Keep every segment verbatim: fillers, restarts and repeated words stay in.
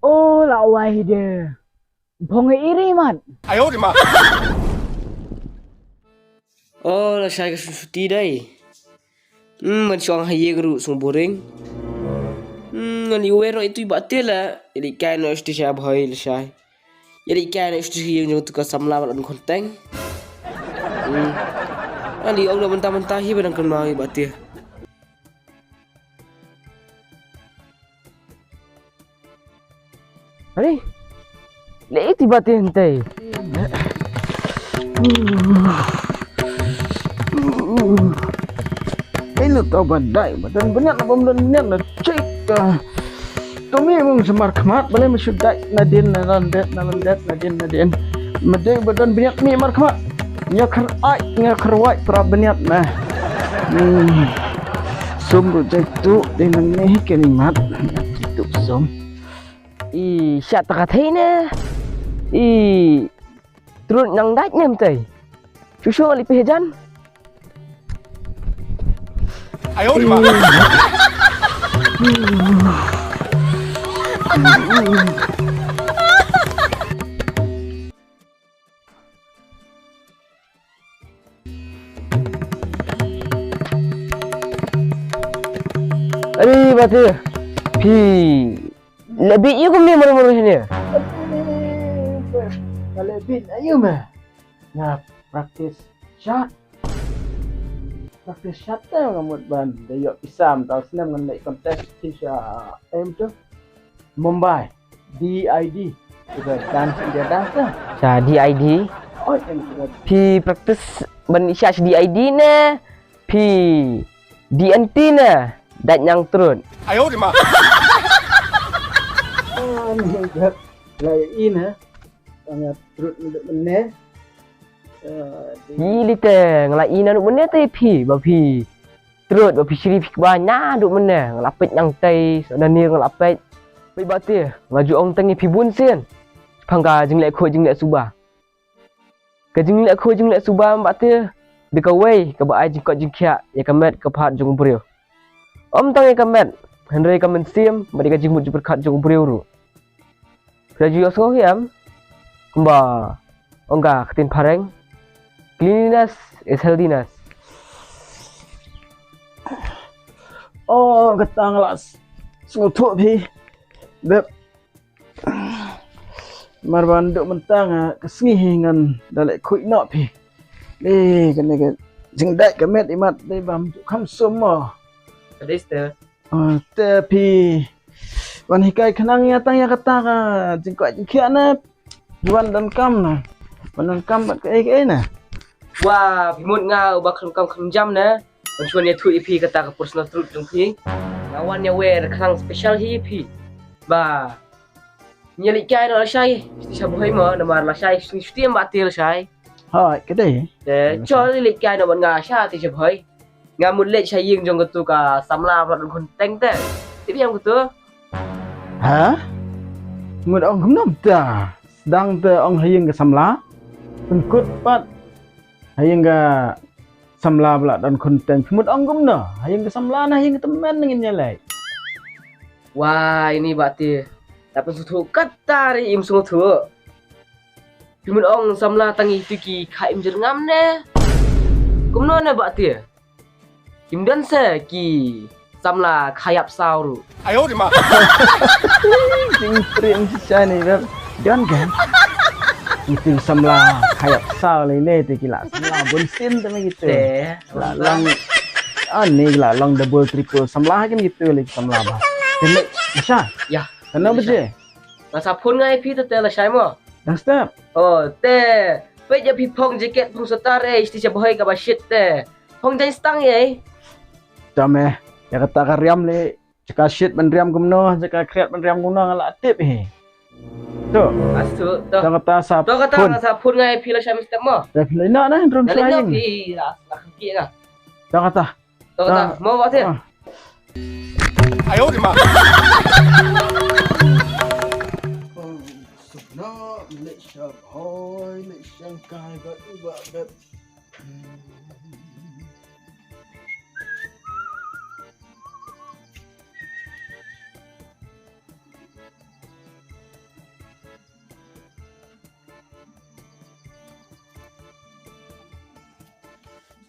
Oh, la wai de. Phong iri mat. Ayo di ma. Oh, la shai ka shu shuti dai. Hmm, man shong ha ïing ruh sung boring. Hmm, ngan ïa wer noh itu i Bah Tir la. Ïa leit kai noh shuti sha Bhoi la shai. Ïa leit kai noh shuti ïing jong tu ka samla ba la don konteng. Hmm. Ngan ïa ong noh mynta mynta hi ba dang kynmaw i Bah Tir. Ani, leh iti ba ti hyntai. Ei lu tau ba dai ba don bniat na bym don bniat na check. To mi mung shamar khmat balei ma shu dai nadin na landet na landet nadin nadin. Ma dei ba don bniat mi mar khmat. Nga kher ai nga kher wai pra bniat na. Hmm. Sum ru jai tu dei nang ne hi keni mat. Jai tu sum. I shat ta ka thei ne. I trut nang dait ne mtei. Shu shu li pi hajan. Ayo di ma. Ani ba ti phi leh bit ïa kumne mar mar hine. Nga leh bit ayu me. Nga practice shot. Practice shot te nga mut ban da ïoh pisa mynta u snem ngan leh contest ki sha em tu. Mumbai. D I D. Kita dance India dance lah. Sha D I D. Oh, yang kita. Phi practice ban isha sha D I D ne. Phi D N T ne. Dat nyang trut. Ayo di ma. Ah, ni gat. Lai ina. Tang trut ni mynne. Phi lite nglai ina nuk mynne te phi ba phi trut ba phi shri phi kba na duk mynne nga la peit nang tei so na nir nga la peit. Peit ba te nga ju ong tang ïa phi bun sien. Phang ka jingleh khuid jingleh suba. Ka jingleh khuid jingleh suba ba te dei kawei kaba ai jingkoit jingkhiah ïa ka met ka phad jong u briew. Ym tang ïa ka met hynrei ka mynsiem bad ïa ka jingmut jingpyrkhat jong u briew ruh. Phi la ju ïohsngew hi em? Kumba ong ka ktien phareng, cleanliness is healthiness. Oh, kata nga la sngewthuh phi. Beb. Mar ban duk mynta nga ka sngi hi ngan da leh khuid noh phi. Dei kane ka jingdait ka met imat dei bam ju kham sum mo. Ka dei ste. Ah, te phi wan hikai khnang ïa tang ïa kata ka jingkoit jingkhiah ne. Wan donkam na. Wan donkam bad kaei kaei na. Wa phi mut nga uba khlem kam khlem jam ne. Wan shuwa ïathuh ïa phi kata ka personal truth jong phi. Nga wan ïa wer khnang special hi ïa phi. Ba ngi leit kai noh lashai. Sha Bhoi mo namar lashai shuti shuti em ba te lashai. Hoi ka dei. Te chol leit kai noh bad nga sha te sha Bhoi. Nga mut leit sha ïing jong katu ka samla ba la don khun teng te. Tip ïa katu. Ha? Mut ong kumno ta? Sdang te ong ha ïing ka samla. Pynkut pat ha ïing ka samla ba la don khun teng. Mut ong kumno? Ha ïing ka samla na ha ïing ka tymmen ngin ïa leit. Wah, ini ba te. Ta pynsngewthuh kata ri im sngewthuh. Phi mut ong samla tang itu ki kha im jyrngam ne. Kumno ne ba te. Kim don se ki samla kha ïap saw ruh. Ayo di ma. Jingprim shisha ni beb. Don kan? Itu samla kha ïap saw le ne te ki la samla bun sien te me gitu. Te. La long. Ah, ni la long double triple samla kan gitu le samla ba. Te le sha. Ya. Kano ba je? Nga sa phone nga ïa phi te te lashai mo. Dang step. Oh, te. Peit ïa phi phong jacket phong sweater eh, isti sha Bhoi kaba shit te. Phong jaiñ stang ïa. Tame, ïa kata ka riam le, jaka shit ban riam kumno, jaka khriat ban riam kumno nga la tip hi. To. Asu, to. To kata sa phone. To kata sa phone nga ïa phi lashai step mo. Te phi le na na rung sa ïa phi la la ki nga. To kata. To kata, mo ba te. Ayo di ma. Sukna, lek shang hoi, lek shang kai ba u ba beb.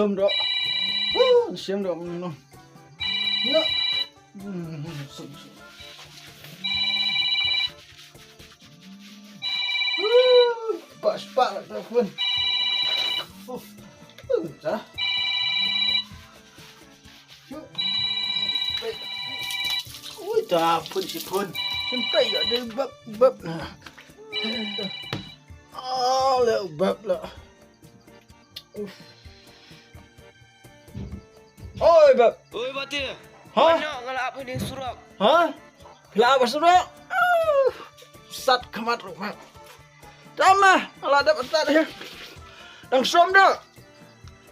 sum doh. Uh, sum doh, no. No. Hmm, sum, sum. Uh, pas, pas, tak pun. Uh, uh, dah. Ui, da phun shi phun. Shin pei ïa de bap bap na. Ah, le bap la. Uf. Oi, bap. Oi, Bati. Ha? Nga la ap ha surok. Ha? La ap ha surok? Sat khmat ruh, bap. Tama, ala dap atat ya. Dang som dah.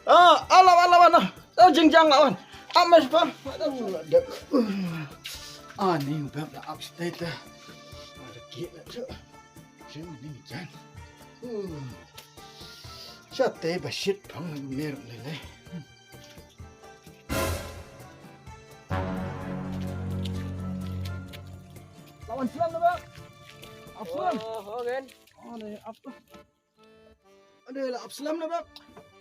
Ah, ala, ala, ala. Ah, jingjang lawan. Amas pa. Ah, ni bap la upstate. Ada kit la tu. Sini ni jan. Hmm. Sate ba shit pang mer lele. Lawan selam na, bap. Apa? Oh, oh, kan. Oh, ni apa? Ade la ap slem na, bap.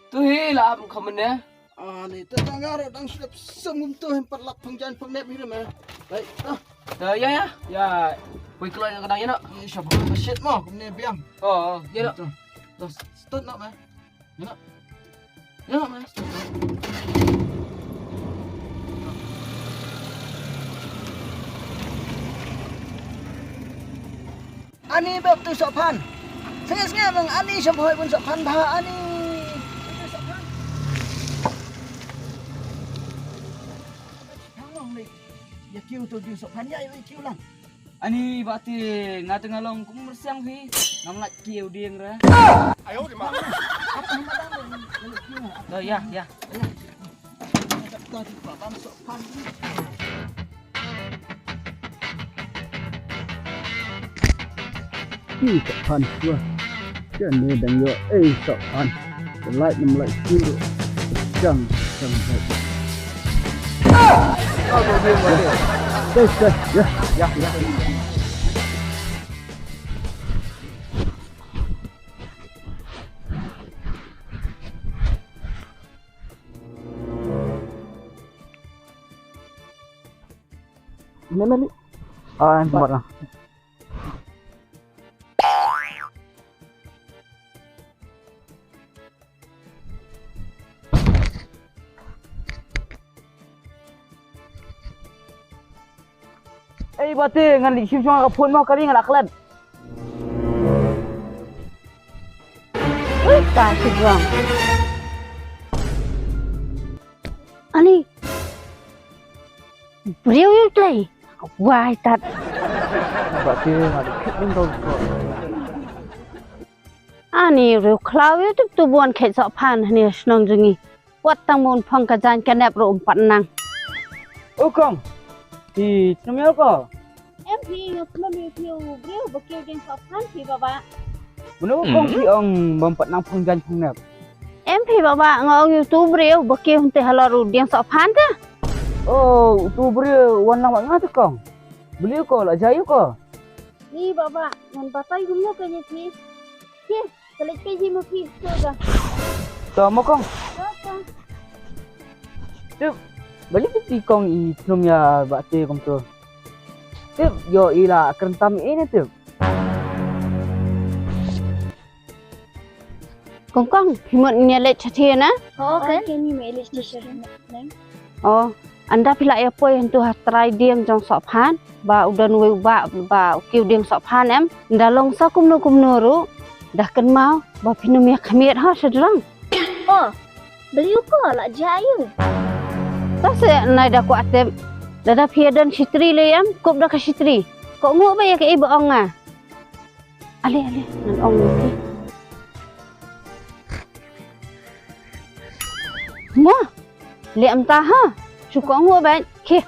Tu hi la ap kham ne. Ani ta dang aro dang slep sem ngum tu hem pat lap pang jan pang nep hi ma. Bai. Ah. Da ya ya. Ya. Pui kloi ka dang ya no. Ni shop ha shit mo kum ne biang. Oh, oh, ya no. Tu. Tu start no ma. Ya no. Ya no ma. Ani bap tu Sophan. Sngap sngap bang ani sngap hoi bun Sophan bha ani. Ya kiu tu ju Sophan ya ya kiu lang. Ani bati nga tengah long kum mersiang phi. Ngam lak kiu ding ra. Ayo di mana? Oh ya ya. Ih, Sophan, wah. Kan ni dang yo, eh, Sophan. Like nam like sure. Jang, jang, jang. Deh, deh, ya. Ya, ya. Ini mana ni? Ah, yang tempat lah. Ei, bati, ngan leit shim shuwa ka phone mo, ka ring la klet. Ui, ka shi jong. Ani. Briew ïa u tlei. Wai tat. Bati, ngan leit khit ning kau. Ani riew khlaw ïa u tip tu bun khet Sophan hani shnong jong ngi. Wat tang bun phong ka jan ka nep ruh um pat nang. U kong. Phi tnum ïa u ko? Em phi nga tnum ïa u briew ba kiew dieng Sophan phi baba. Mano u kong phi ong bym pat nang phong jan phong nep? Em phi baba nga ong ïa u tu briew ba kiew hynte halor u dieng Sophan te. Oh, u tu briew wan lang bad nga te kong. Bali u ko la jai u ko. Ni baba, ngan batai kumno ka ni phi. Ye, ka leit phi hi ma phi tu ga. To mo kong. To, to. Tip, bali phi kong i tnum ïa ba te kumtu. Tip, yo i la kren tam i ne tip. Kong kong, phi mut ngin ïa leit shatei na? Oh, okay. Ni me leit shatei na. Oh, ynda phi la ïa poi hyntu ha trai dieng jong Sophan, ba u don uwei u bah, ba u kiew dieng Sophan em, ynda long sa kumno kumno ruh, da kynmaw, ba phin ym ïa khmied ha sha jrong. Oh, bali u ko la jia ïa u. Ta se nai da kwah tip, da da phi ïa don shitri lei em, kup da ka shitri. Ko ngu ba ïa ka i ba ong nga. Ale, ale, ngan ong ïa phi. Mo, leh mynta ha. Shu kohnguh bad. Khie.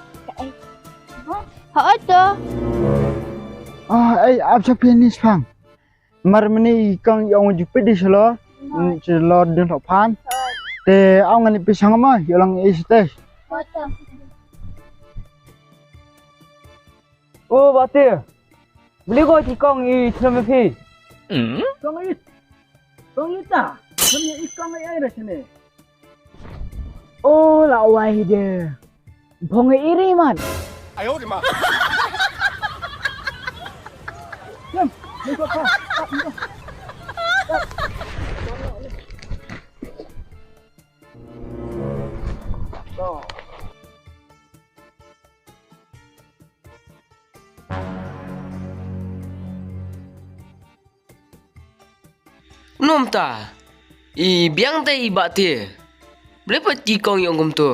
Hooid to. Ah, ei, ap sha phi ni shipang. Mar mynne i kong i ong ju peit di shalor. Shalor ding thok phan. Te ong ngan i peit shang ma, i ong i site. O Bah Te. Beli ko ti kong i thnam phi. Kong i. Kong i ta. Kong i kong i ai ra sini. O la wai de. Phong i ri man. Ayo di ma. Jom, ni ko pa. Nom ta. I biang te i Bah Te. Ble pa ti kong yong kumto.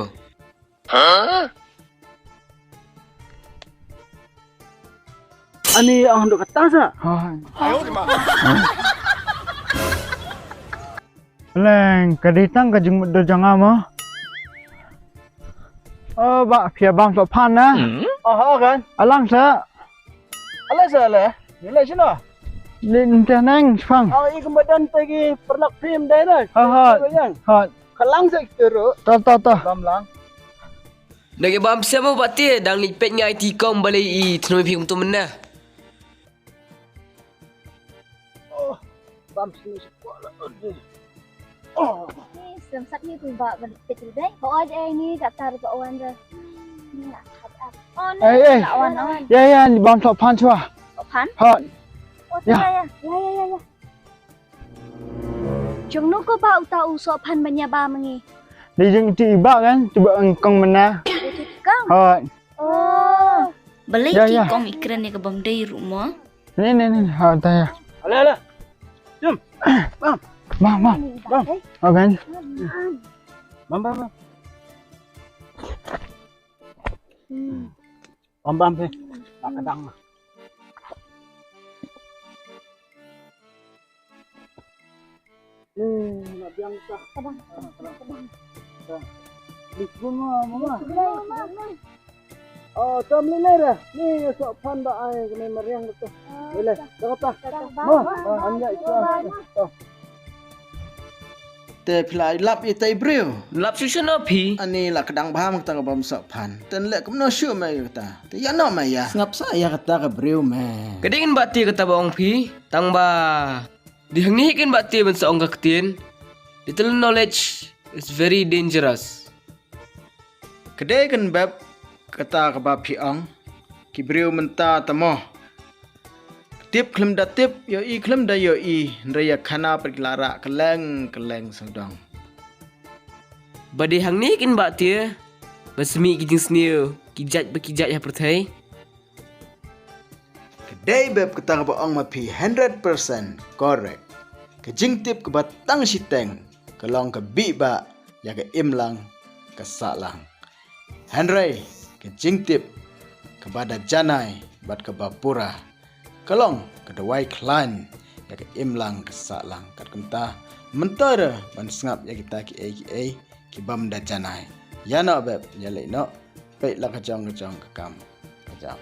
Ani ang dok kata sa. Leng, ka dei tang ka jingmut do jong nga mo. O Bah, phi bam thok phan na. Aha kan. Alang sa. Alang sa le. Ni le sino. Ni nteh neng shpang. Aw, i kumba dan te ki pernah phim dai na. Ha ha. Yang. Ha. Kalang sa ki turu. Ta ta ta. Bam lang. Dang ïa bam siam mo Bah Te, dang leit peit nga i ti kong balei i thnoi phi kumto mynne. Oh, bam sini sekolah. Oh. Ni sem sat ni tu ba ba peit tu dai. Ba oi ai ni ka tar ba wan da. Ni na khat ap. Oh, ni. Eh, eh. Na wan oi. Ya ya, ni bam thok phan chwa. Thok phan? Ha. Oh, ya ya ya. Ya ya ya. Jong no ko ba uta u soh phan ba nia ba mangi. Dei jong ti ba kan, ti ba ang kong mynne. Ti kong. Ha. Oh. Balei ti kong i kren ïa ka bam dei ruh mo. Ni ni ni, ha ta ya. Ale ale. Jom. Bam. Bam bam. Bam. Ha kan. Bam bam bam. Bam bam he. Ka dang. Eh, nak biang ka. Ka dang. Ka dang. Ni guna mama. Oh, tam ni ni dah. Ni sok phan ba ai kena meriang betul. Boleh. Dah kata. Ma, anja itu. Te phi la lap ïa tai briew. Lap shu shano phi? Ani la kdang bha ma kata ka bam soh phan. Ten leh kumno shu ma ïa kata. Te ïa no ma ïa. Sngap sa ïa kata ka briew me. Ka ding ba ti kata ba ong phi. Tang ba. Di hangne kin ba ti ban sa ong ka ktien. Little knowledge is very dangerous. Ka dei kan bep kata kaba phi ong. Ki briew mynta tamo. Tip khlem da tip, ïohi khlem da ïohi, hynrei ïa khana pat ki la rah kylleng kylleng sawdong. Ba dei hangne kin ba ti, ba smiej ki jingsniew, ki jait ba ki jait ha pyrthei. Ka dei bep kata kaba ong ma phi hundred percent correct. Ka jingtip kaba tang shiteng, ka long ka bih ba, ïa ka imlang, ka sahlang. Hynrei, ka jingtip, kaba da janai, bad kaba pura. Ka long, ka dawai khlaiñ, ïa ka imlang ka sahlang. Kat kumta, mynta ruh, ban sngap ïa kita kiei kiei, ki bym da janai. Ïa noh bep, ïa leit noh, peit la ka jong ka jong ka kam, ka jam.